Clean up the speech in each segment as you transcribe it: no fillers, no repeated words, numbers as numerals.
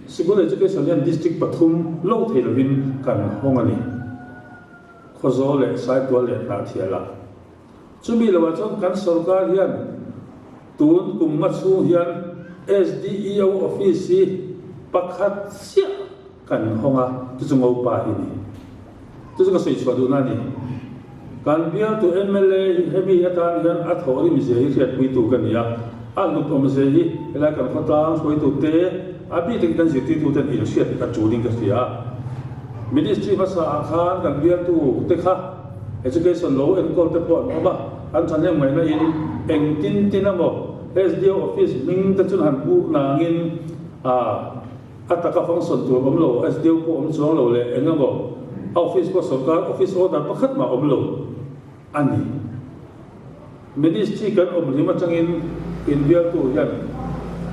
Sikul Education hian District pathum lo thei lovin kan hawng a ni. Khawzawl leh Saitual leh Hnahthialah. Chumi loah chuan kan sorkar hian tun kum nga chhung hian SDEO office hi pakhat chiah kan hawng a, chu chu Ngopa hi ni. Chu chu ka sawi chhuah duhna a ni. Kan bialtu mla hi hemi atan hian a thawhrim zia hi hriatpuitu ka ni a, a hlut awm zia hi helai kan khawtlang hruaitute, a bik takin kan zirtirtuten inhriat a tulin ka hria a. Ministry hmasa ah khan kan bialtu te kha Education lo enkawl te pawh an awm a, an thahnem ngaihna in engtin tin emaw SDO office hming te chuan han pu nangin ah a taka function tur awm lo, SDO pawh awm chuang lo leh eng emaw a office pawh sorkar office order pakhat mah awm lo a ni. Ministry kan awm hlim atangin inbialtu hian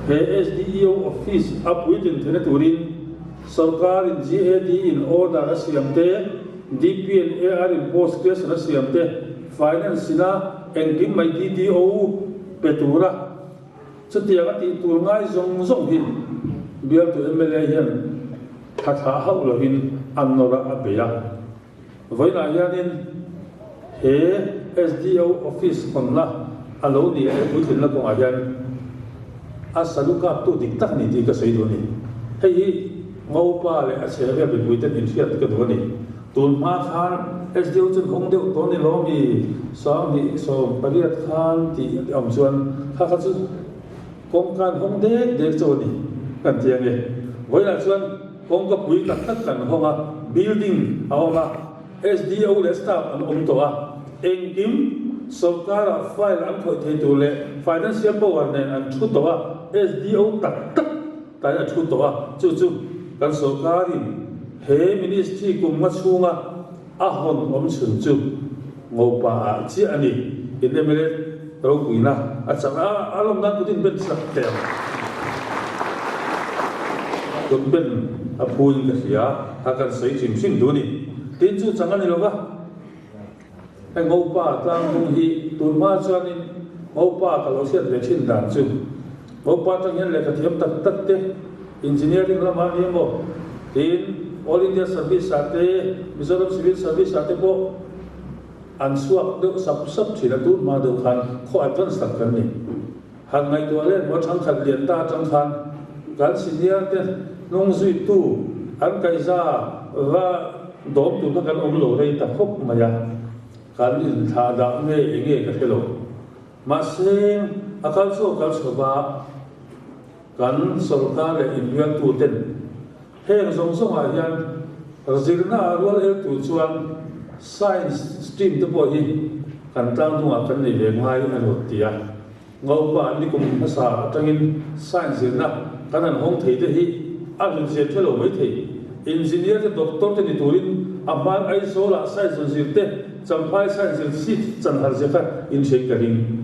he SDEO office a puitlin theihna turin sorkarin GAD in order a siam te, DP and AR in post creation a siam te, Finance ina engkim mai DDO pe tura chutiang a tih tur ngai zawng zawng hi bialtu mla hian tha thlah hauh lovin a nawr a a bei a. Vawiinah hianin he SDO office hawnna a lo ni leh puitlinna kawngah hian a salu kaptu dik tak ni tih ka sawi duh a ni. Hei hi Ngopa leh a chhehvel mipuiten inhriat ka duh a ni. Tun hma khan SDO chuan hawng deuh tawh ni lo mi 28 khan tih a awm chuan kha kha chu kawngka an hawng dek dek chauh a ni kan ti ang e. Vawiinah chuan Kawngka pui tak tak kan hawng a, building a awm a, SDO leh staff an awm tawh a, engkim sorkara file an khawih thei tur leh financial power nen an thu tawh a, SDO tak tak tain a thu tawh a, chu chu kan sorkarin he ministry kum nga chhunga a hawn awm chhun chu ngopa ah chiah a ni. In mla ropuina a chak a, a lawm nan kut in ben chak teh ang. Kut ben a phu in ka hria a, kan sawi hrim hrim duh a ni. Tin chu chang a ni lo va, hei ngopa tlangdung hi tun hma chuanin ngopa ka lo hriat ve thin dan chu ngopa atang hian lehkha thiam tak tak te, Engineering lamah ni emaw tiin All India Service ah te, Mizoram Civil Service ah te pawh an chhuak deuh sap sap thin a, tun hma deuh khan khaw advance tak kan ni. Han ngaihtuah leh maw thangkhat lian ta atang khan kan senior te hnung zuitu an kaihza va dawm tur kha kan awm lo rei ta khawp mai a, kan inthlah dah nge enge ka hre lo. Mahse a kal chhuak kal chho va. Kan sorkar leh inbialtuten heng zawng zawngah hian zirna ah rual el tur chuan science stream te pawh hi kan tlangdungah kan nei ve ngai a rawn ti a. Ngopa nikum hmasa atangin science zirna kan han hawng thei te hi a hlun zir the lo mai thei. Engineer te doctor te ni turin a hman Aizawl-ah science rawn zir te Champhai science zir seat chan har zia kha inhriat ka ring.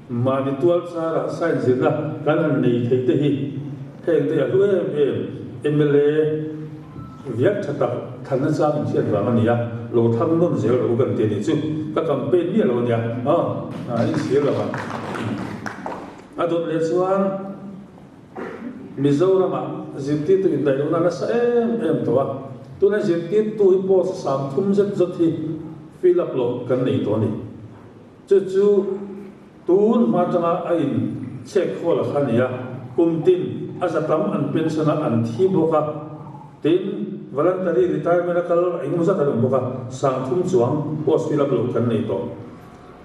Mahni tual chara science zirna kan han nei thei te hi heng te a hlu em em mla viak tha tak thanna chang in hriat vang a ni a, lo thang nawn zel rawh u kan ti a nih chu ka campaign miah lo a nia aw in sir lo ang. A dawt leh chuan Mizoramah zirtirtu indaih lohna a nasa em em tawh a, tuna zirtirtu hi post 30 zet zawt hi fill up loh kan nei tawh a ni. Chu chu tun hma atanga a in chhek khawl a kha a ni a, kum tin a za tam an pension a an thi bawk a, tin voluntary retirement a kal engemaw zat an awm bawk a, 30 chuang post fill up loh kan nei tawh.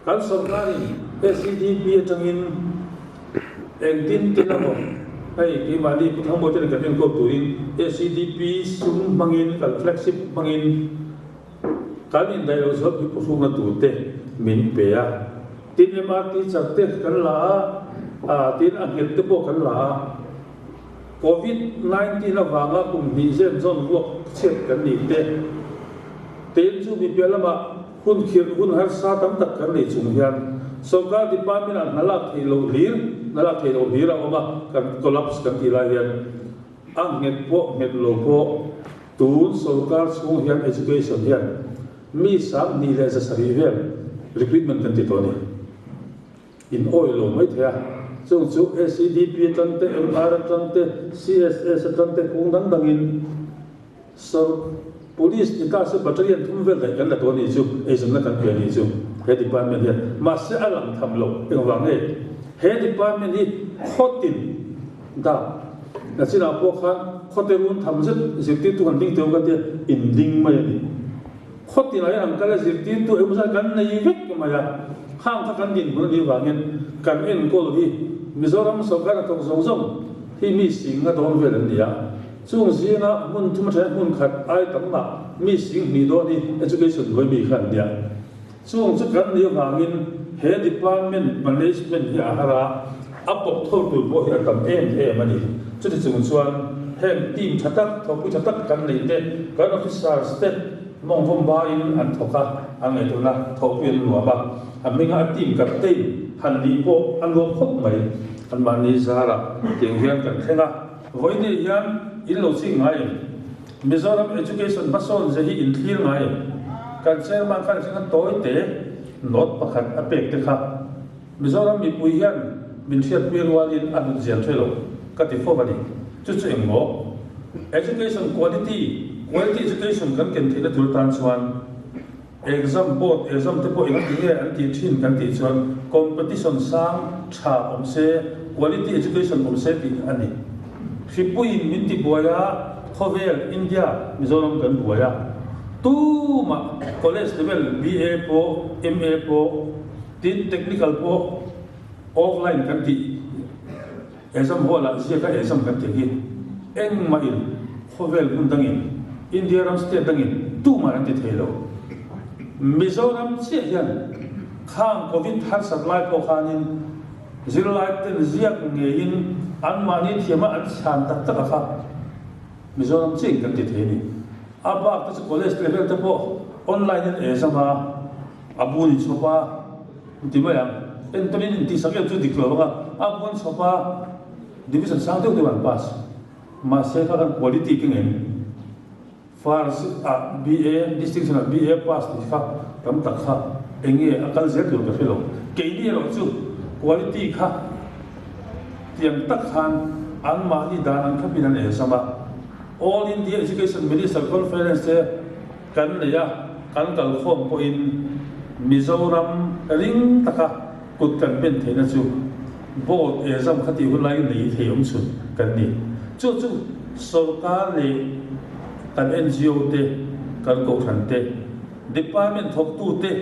Kan sorkarin SEDP atangin engtin tin emaw hei keimahni Pu Thangbawi te nen kan enkawl turin SEDP sum hmangin kan flagship hmangin Kan indaih loh zawt hi phuhrukna tur te min pe a, tin MRT chak te kan la a, tin a nghet te pawh kan la a. Covid 19 avanga kum hnih zen zawn vuak chhiat kan nih te, tin chu mi piah lamah hun khirh hun harsa tam tak kan nei chung hian sorkar department ah hna lak theih loh hlir, hna lak theih loh hlir a awm a, kan collapse kan tih lai hian a nghet pawh nghet lo pawh Tun sorkar chhung hian education hian mi 2700 vel recruitment kan ti tawh a ni. In awih lo mai thei a. Chung chu SEDP atang te, MR atang te, CSS atang te kung dang dangin Sir, Police ni ta se battalion thum vel daih kan la tawh a nih chu, eizawnna kan pe a nih chu he department hian. Mahse a lang tham lo, engvang nge? He department hi khawtin dak na chinah pawh khan khawte run tham zet zirtirtu han ding teuh kan tia in ding mai a ni. Khawtinah hian an kal a zirtirtu eng zat kan nei vek mai a, khang kha kan dinhmun a nih vangin kan enkawl hi Mizoram sorkar hnathawk zawng zawng hi mi sing a dawn vel an ni a. Chung zinga hmun thum atanga hmun khat ai tam mah mi sing hnih dawn hi Education hnuai mi kha an nia. Chung chu kan nih avangin he department management hi a har a, a pawp tho tur pawh hi a tam em em a ni. Chuti chung chuan heng team tha tak, thawkpui tha tak kan neih te, kan officers te mawngvawm baiin an thawk a, an ngaihtuahna thawhpui an nuam a, a hminga a team captain han nih pawh a nuam khawp mai. Anmahni zarah tiang hian kan thleng a. Vawiin hian in lo ching ngai em? Mizoram Education hmasawn ze hi in thlir ngai em? Kan chairman khan hring a tawi te note pakhat a pek te kha Mizoram mipui hian min hriatpui rualin a hlut zian hre lo ka ti fo a ni. Chu chu engmaw? Education quality, quality education kan ken theihna tur tan chuan Exam board exam te pawh engati nge an tih thin kan tih chuan competition sang tha awm se, quality education awm se tih a ni. Hripuiin min ti buai a, khawvel, India, Mizoram kan buai a. Tumah college level BA pawh, MA pawh, tin technical pawh offline kan tih Exam hall ah ziaka exam kan tih hi engmah in khawvel hmun dangin India ram state dangin tumah an ti thei lo. Mizoram chiah hian khang covid harsat lai pawh khanin zirlai ten ziak ngeiin anmahni thiama an chhan tak tak a kha Mizoram chiah in kan ti thei a ni. A bak te chu college level te pawh online in exam a a bun in chhawp a. Ti mai ang. Entawnin intihsak em chu dik lo ang a, a buan chhawp a, division sang deuh deuh an pass. Mahse kha kan quality ke ngem. First ah BA, distinction ah BA pass tih kha tam tak kha eng nge a kal zel tur ka hre lo. Keini erawh chu quality kha tiang tak khan anmahni dan ang khapin an exam a. All India Education Minister Conference te Kan nei a, kan kalkhawm pawhin Mizoram ring taka kut kan ben theihna chu board exam kha tih hun laiin nei thei awm chhun kan ni. Chu chu sorkar leh kan ngo te, kan kohhran te, department thawktute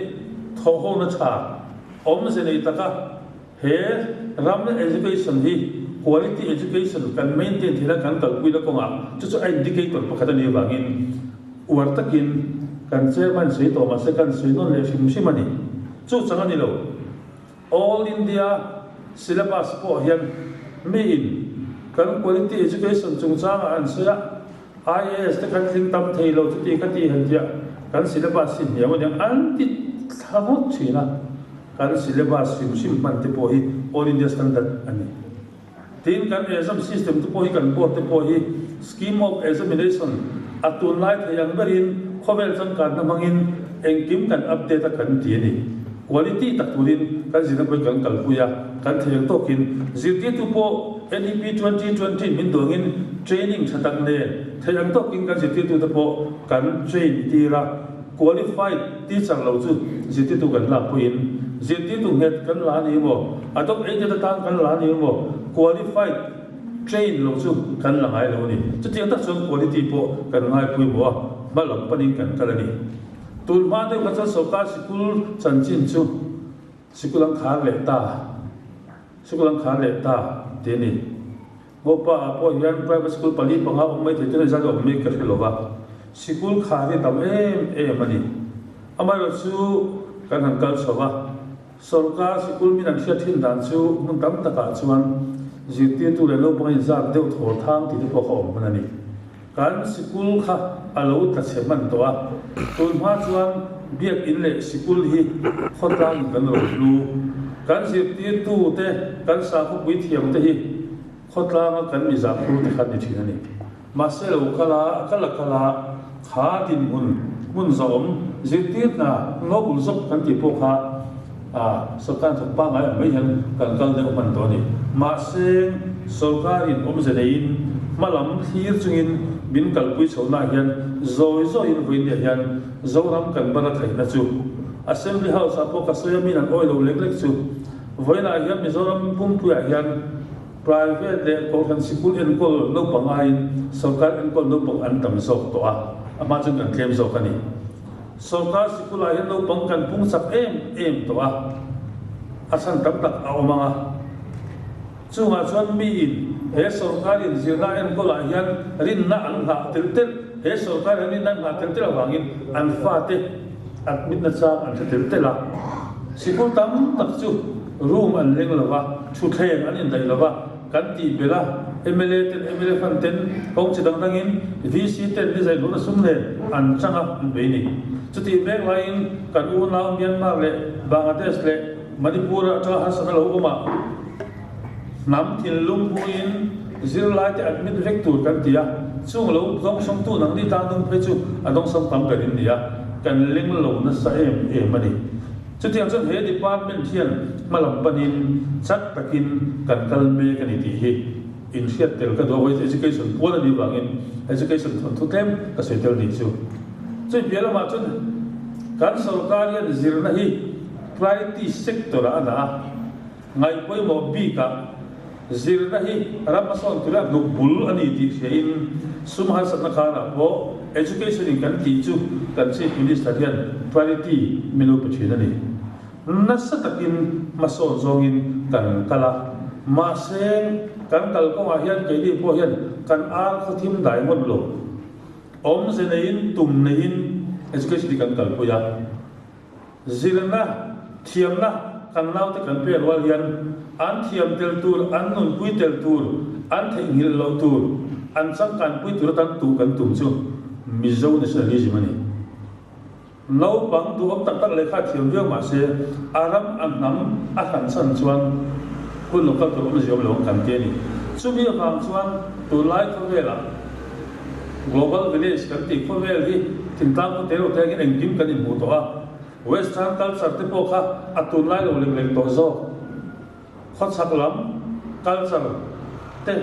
thawhhona tha awmze nei taka He ram education hi quality education kan maintain theihna kan kalpuina kawngah chu chu a indicator pakhat a nih avangin uar takin kan chairman sawi tawh mahse kan sawi nawn leh hrim hrim a ni. Chu chang a ni lo. All India syllabus pawh hian miin kan quality education chungchangah an sawi a, IAS te kan tling tam thei lo chuti kha ti han tiah kan syllabus hi hniam a nia an ti thla ngawt thin a, kan syllabus hrim hrim hman te pawh hi All India Standard a ni. Tin, kan exam system te pawh hi kan board te pawh hi Scheme of Examination a tunlai thei ang berin khawvel changkanna hmangin engkim kan update a kan ti a ni. Quality tak turin kan zirna pawhin kan kalpui a, kan thei ang tawkin zirtirtu pawh NEP 2020 min duangin training tha tak nen theih ang tawkin kan zirtirtute pawh kan train tir a, qualified teacher lo chu zirtirtu kan lak pawhin zirtirtu nghet kan la ni emaw, adopt aided atan kan la ni emaw, qualified train lo chu kan la ngai lo a ni. Chutiang tak chuan quality pawh kan ngaipawimawh a, hma lam panin kan kal a ni. Tun hma deuh kha chuan sorkar sikul chanchin chu sikul an khar leh ta, sikul an khar leh ta tih a ni. Ngopa ah pawh hian private school pali panga awm mai thei ten a zat awm mai ka hre lo va, sikul khar hi tam em em a ni. Amaherawhchu kan han kal chho va, sorkar sikul min an hriat thin dan chu hmun tam takah chuan zirtirtu leh naupang inzat deuh thaw thang tih te pawh kha awm hman a ni. Kan sikul kha a lo tla chhe hman tawh a, tun hma chuan biakinn leh sikul hi khawtlangin kan rawn hlu. Kan zirtirtu te, kan sakhawpui thiam te hi khawtlanga kan mizah phur te kha ni thin a ni. Mahse lo kal a, a kal a kal a, kha dinhmun hmun zawhawm zirtirna noble zawk kan tih pawh kha. Sawrkar thawk pangngai ang mai hian kan kal deuh hman tawh a ni. Mahse, sawrkarin awmze neiin hma lam thlir chungin min kalpui chhohnaah hian zawi zawiin vawiinniah hian Zoram kan ban a theihna chu Assembly House ah pawh ka sawi a min an awi lo lek lek chu vawiinah hian Mizoram pumpuiah hian private leh kohhran sikul enkawl naupang aiin sawrkar enkawl naupang an tam zawk tawh a, a hma chuan kan tlem zawk a ni. Sawrkar sikulah hian naupang kan pung chak em em tawh a, a chhan tam tak a awm ang a. Chungah chuan miin he sawrkar inzirna enkawlah hian rinna an nghah tel tel, he sawrkar hian rinna an nghah tel tel avangin an fate admit na chang an hre tel tel a. Sikul tam tak chu room an leng lo va, thutthleng an indaih lo va, Kan tih belh a, mla ten mla fund ten kawng chi dang dangin VC ten ni zai hlawhna sum nen an chang a, an bei ni. Chutih mek laiin kan unau Myanmar leh Bangladesh leh Manipur atanga harsatna lo awm a, hnam thinlung puiin zirlai te admit vek tur kan ti a, chung lo dawngsawmtu nangni tan dum phei chu a dawngsawm tam ber in ni a, kan leng lo nasa em em a ni. Chutiang chuan he department hian hmalam panin chak takin kan kal mek a ni tih hi inhriat tel ka duh a, vawiin education pual a nih vangin education thawnthu tlem ka sawi tel nih chu. Chumi piah lamah chuan kan sorkar hian zirna hi priority sector ah a dah a, Ngaihpawimawh bikah zirna hi ram a sawn tura hnuk bul a ni tih hriain sum harsatna karah pawh Education in kan tih chu kan Chief Minister hian priority min lo pe thin a ni. Nasa takin hmasawn zawngin kan kal a, mahse kan kalkawngah hian keini pawh hian kan ar khaw thim dai ngawt lo. Awmze neiin tum neiin Education hi kan kalpui a. Zirna, thiamna kan naute kan pe rual hian an thiam tel tur, an nunpui tel tur, an theihnghilh loh tur, an changkanpui tur atan tuh kan tum chu Mizo nationalism a ni. Naupang duhawm tak tak lehkha thiam viau mah se a ram, a hnam a hransan chuan hun lo kal tur awm ziawm lo ang kan ti a ni. Chumi avang chuan tunlai khawvelah Global Village kan tih khawvel hi thingtlang khaw te lo te angin engkim kan inhmuh tawh a, Western culture te pawh kha a tunlai lo lek lek tawh zawk. Khawchhak lam culture te,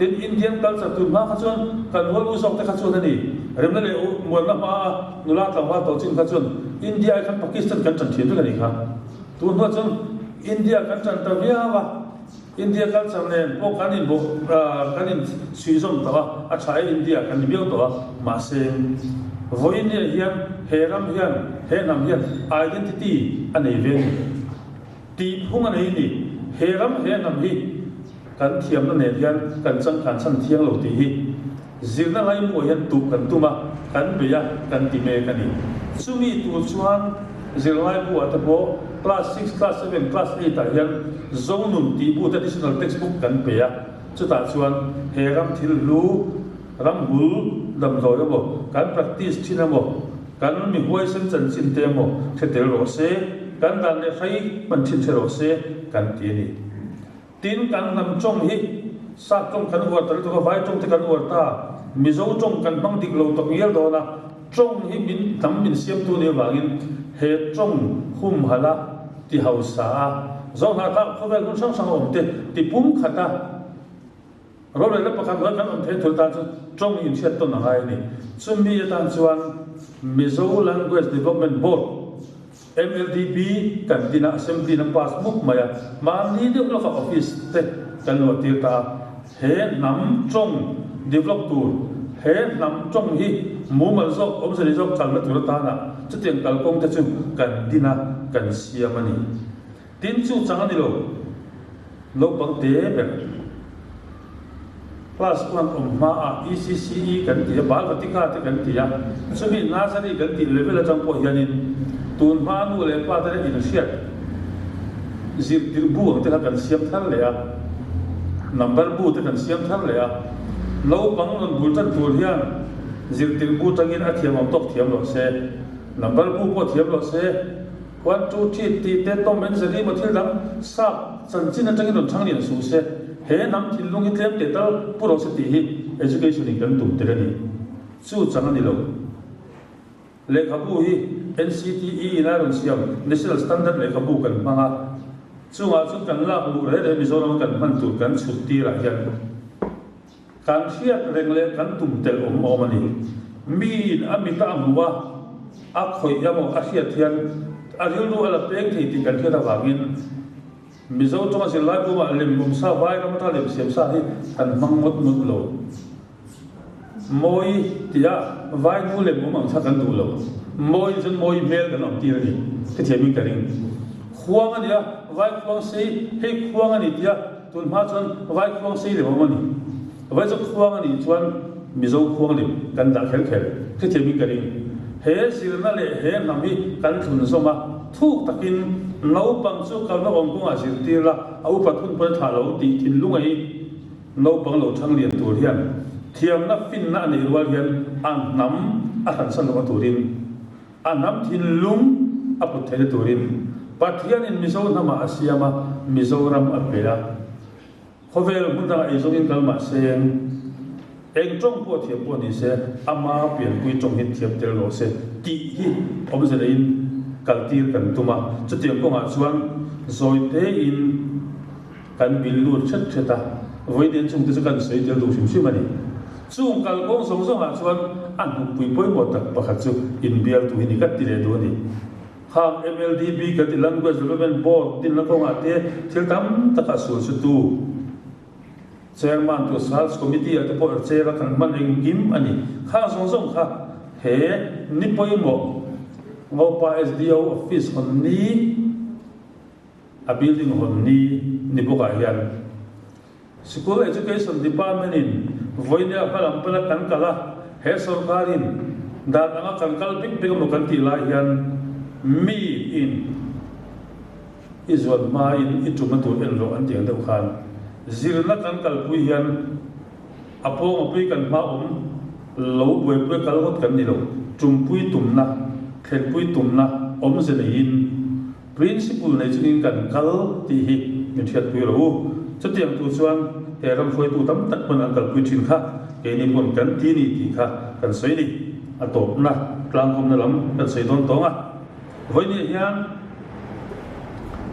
tin Indian culture tun hma kha chuan kan rual u zawk te kha chuan a ni. Remna leh muanna hma a nula tlangval tawh chin kha chuan India ai khan Pakistan kan tan thiam vek a nih kha. Tun hnuah chuan India kan tan ta viau a. India culture nen pawh kan in bawh kan in suihzawm tawh a, a tha e India kan ni viau tawh a, mahse vawiin nia hian he ram hian he hnam hian identity a nei ve a ni, tih phung a nei a ni, he ram he hnam hi kan thiamna nen hian kan changkan chhan thiang lo tih hi zirna laimuah hian tuh kan tum a, kan bei a, kan ti mek a ni. Chumi tur chuan zirlaibu-ah te pawh class six, class seven, class eight-ah hian Zonun tih bu te additional textbook kan pe a, chutah chuan he ram thil hlu, ram bul damdawi emaw, kan practice thin emaw, kan mi huaisen chanchin te emaw hre tel rawh se, kan dan leh hrei hman thin hre rawh se kan ti a ni. Tin, kan hnam tawng hi Sap tawng kan uar ta lutuk a, Vai tawng te kan uar ta, Mizo tawng kan hmang dik lo tak ngial dawn a, tawng hi min hnam min siamtu nih avangin he tawng humhalh a ti hausa a, Zohnahthlak khawvel hmun hrang hrang a awm te ti pum khat a, rorelna pakhat hnuai kan awm thei thul tan chuan tawng inhriat tawn a ngai a ni. Chumi atan chuan Mizo Language Development Board, MLDB kan din a, Assembly in a pass mup mai a, mahni deuh lawkah office te kan luah tir ta a, he hnam tawng develop tur, he hnam tawng hi mumal zawk, awmze nei zawk kalna tur atana chutiang kalkawng te chu kan din a, kan siam a ni. Tin chu chang a ni lo, naupang te ber. Class one awm hmaah ECCE kan ti a, Bal Vatika te kan ti a, chumi Nursery kan tih level atang pawh hianin tun hma nu leh pa te la inhriat zirtirh bu ang te kha kan siam thar leh a, number bu te kan siam thar leh a, naupang rawn bul tan tur hian zirtirh bu tangin a thiam ang tawk thiam lo se, number bu pawh thiam lo se. One two three tih te Tom and Jerry maw thil dang sap chanchin atangin rawn chhang lian suh se, he hnam thinlung hi tlem teh tal pu rawh se tih hi education in kan tum tel a ni. Chu chang a ni lo. Lehkhabu hi NCTE in a rawn siam National Standard lehkhabu kan hmang a, chungah chuan kan lak luh reh reh Mizorama kan hman tur kan chhut tirah hian kan hriat reng leh kan tum telh awm awm a ni. Miin a mita a hmuh a, a khawih emaw a hriat hian a rilru a la peng thei tih kan hriat avangin Mizo tawnga zirlai bumah lem awm sa vai ram atanga lem siam sa hi kan hmang ngawt ngawt lo. Mawi tia vai nu lem awm ang kha kan duh lo. Mawi chuan mawi hmel kan awm tir a ni. Hetiang in ka ring. Khuang a nia, vai khuang sei, hei khuang a ni tia tun hma chuan vai khuang sei lem awm a ni. Vai chu khuang a nih chuan Mizo khuang lem kan dah kher kher. Hetiang in ka ring. He zirna leh he hnam hi kan thlun zawm a, thuk takin naupang chu kalna awm kawngah zirtir la, a upat hun pawhin a thlah lo tih thinlung a hi. Naupang lo thang lian tur hian thiamna finna a neih rual hian a hnam a hransan lohna turin, a hnam thinlung a put theihna turin Pathianin Mizo hnamah a siam a, Mizoram a pe a. Khawvel hmun dangah eizawngin kal mah se, eng tawng pawh thiam pawh ni se, ama pianpui tawng hi thiam tel rawh se tih hi awmze neiin kaltir kan tum a. Chutiang kawngah chuan zawi tein, Kan bil lut hret hret a, vawiin chungte chu kan sawi tel duh hrim hrim a ni. Chung kalkawng zawng zawngah chuan a hnukpui pawimawh tak pakhat chu inbialtu hi ni ka ti leh duh a ni. Khang MLDB kan ti Language Development Board dinna kawngah te thil tam takah sul chu tu Chairman tu Search Committee ah te pawh chair a kan hman engkim a ni. Khang zawng zawng kha he ni pawimawh Ngopa SDO Office hawn ni, A building hawn ni ni bawkah hian Sikul Education Department in vawinia hmalam pana kan kal a, he sorkarin dan anga kan kal bik bik emaw kan tih lai hian mi in i zuan hma in i tumna tur en rawh an tih ang deuh khan zirna kan kalpui hian a pawngapui kan hma awm lo buaipui a kal ngawt kan ni lo, tumpui tumna, thlenpui tumna awmze neiin Principle nei chungin kan kal tih hi min hriatpui rawh u. Chutiang tur chuan he ram hruaitu tam tak pawn an kalpui thin kha keini pawn kan ti ni tih kha kan sawi ni. A tawpna tlangkawmna lam kan sawi dawn tawng a. Vawinia hian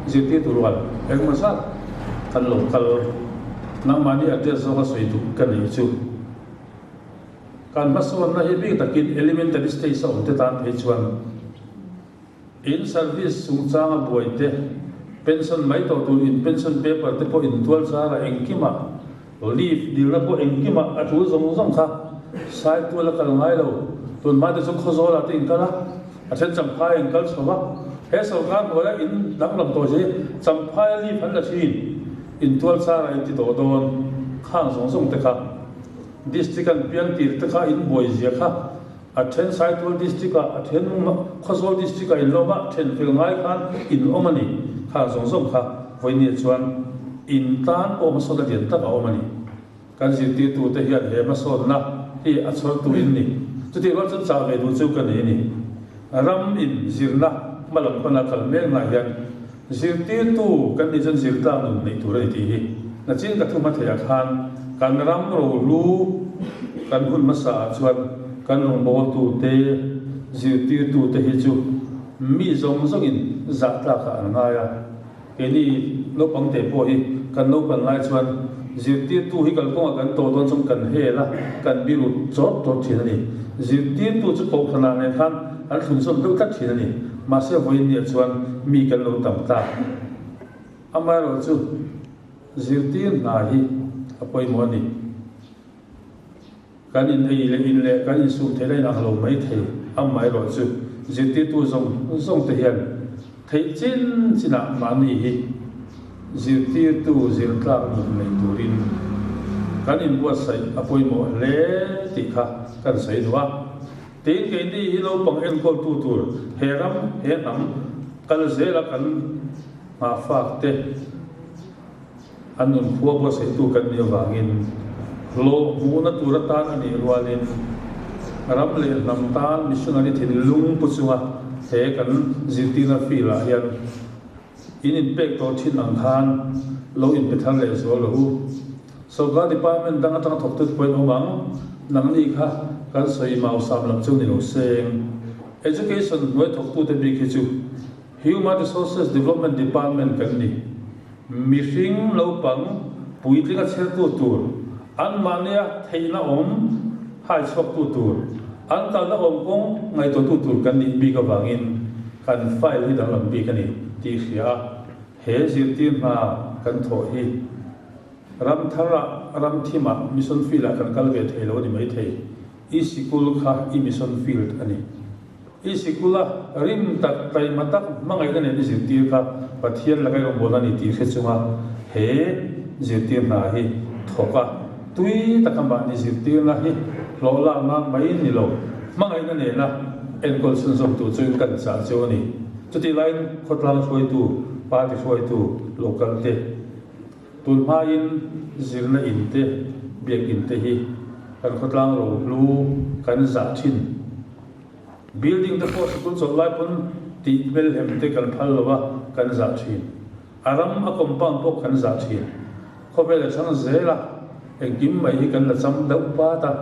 zirtirtu rual engmaw zat kan lo kal nangmahni address zawnga sawi duh ka neih chu. Kan hmasawnna hi bik takin elementary stage a awm te tan phei chuan In service chungchanga buai te, pension mai tawh tur in pension paper te pawh in tual char a engkimah, leave dilna pawh engkimah a tul zawng zawng kha sai tual a kal ngai lo. Tunhma te chu Khawzawl ah te in kal a, a then Champhai in kal chho va, he sorkar hnuaia in danglam tawh hi Champhai leave an la thin, in tual char a in ti tawh dawn khang zawng zawng te kha district an piang tir te kha in buai zia kha A then Saitual District ah, a then Khawzawl District ah in lawm a, then fel ngai khan in awm a ni. Khang zawng zawng kha vawinia chuan in tan pawh hmasawnna lian tak a awm a ni. Kan zirtirtu te hian he hmasawnna hi a chhawrtu in ni. Chutih rual chuan chah ve duh chu ka nei a ni. Ram in zirna hma lam pana kal mek hna hian zirtirtu kan nih chuan zirtlang nun neih tur a ni tih hi nachin ka thu hma theiah khan kan ram rohlu kan hun hmasa ah chuan kan rawngbawltute, zirtirtute hi chu mi zawng zawngin zah tlakah an ngai a. Keini naupangte pawh hi kan naupan lai chuan zirtirtu hi kalkawngah kan tawh dawn chuan kan hel a, kan biru chawt chawt thin a ni. Zirtirtu chu kohhranah nen khan an thlunzawm deuh tlat thin a ni. Mahse vawiinniah chuan mi kan lo tam ta. Amaherawhchu zirtir hna hi a pawimawh a ni. Kan in ei leh in leh kan insum theih la inang lo mai thei. Amaherawhchu zirtirtu zawng zawng te hian theih chin chinah mahni hi zirtirtu zirtlak nun nei turin kan inbuatsaih a pawimawh hle tih kha kan sawi duh a. Tin, keini hi naupang enkawltu tur he ram, he hnam kal zela kan nghahfak te, An nunkhua buatsaihtu kan nih avangin hlawh hmuhna tur atan a nih rualin ram leh hnam tan missionary thinlung pu chunga he kan zirtirna field ah hian in inpek tawh thin ang khan lo inpe thar leh zual rawh u. Sorkar department dang atanga thawktute pawhin awm ang, nangni kha kan sawi mausam lam chu ni lo seng. Education hnuai thawktute bik hi chu Human Resources Development Department kan ni. Mihring naupang puitlinga chhertu tur, anmahnia theihna awm hai chhuaktu tur, an kalna awm kawng ngaihtuahtu tur kan nih bik avangin kan file hi danglam bik a ni tih hria a, he zirtir hna kan thawh hi ram tharah, ram thimah, mission field-ah kan kal ve thei lo a ni maithei. I sikul kha i mission field a ni. I sikula rim tak, taima tak hmangaihna nen i zirtir kha Pathian laka i rawngbawlna a ni tih hre chunga he zirtir hna hi thawk a, tui taka mahni zirtirna hi hlawh lak nan mai ni lo, hmangaihna nena enkawl chhunzawm tur chuin kan chah chu a ni. Chutih laiin khawtlang hruaitu, party hruaitu lo kal te, tun hmain zirna in te, biakinn te hi kan khawtlang rohlu kan zah thin. Building te pawh sikul chawlh lai pawn tih hmelhem te kan phal lo a, kan zah thin. A ram a compound pawh kan zah thin. Khawvel a chhang zel a, engkim mai hi kan la cham deuh pat a,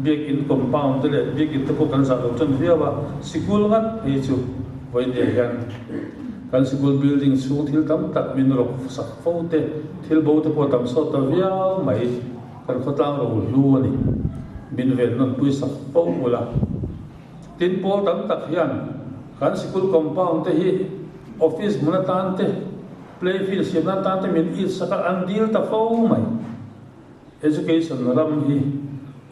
biakin compound te leh biakin te pawh kan zah lo tan viau a, sikul ngat phei chu vawinia hian kan sikul building chhung thil tam tak min rawk sak fo te, thil bo te pawh tam sawt ta viau mai. Kan khawtlang ro hlu a ni. Min ven nawn pui sak fo ula. Tin, pawl tam tak hian kan sikul compound te hi office hmun atan te, play field siamna atan te min it sak a, an dil ta fo mai. Education ram hi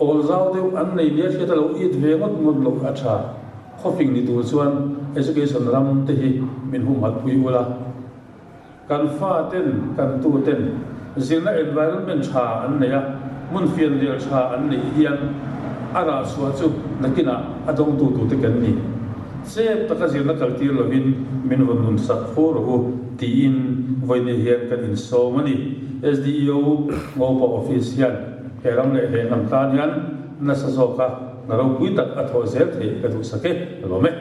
awl zau deuh an nei nia hriat a lo it ve ngawt ngawt loh a tha. Khawfing ni tur chuan education ram te hi min humhalh pui ula. Kan fa ten, kan tu ten zirna environment tha an nei a, hmun fianrial tha an neih hian a rah chhuah chu nakinah a dawngtu tute kan ni. Chep taka zirna kaltir lovin min vawn nun sak fo rawh u tiin vawiin hian kan insawm a ni. SDEO Ngopa Office hian he ram leh he hnam tan hian nasa zawka hna ropui tak a thawh zel theih ka duhsak e. Ka lawm e.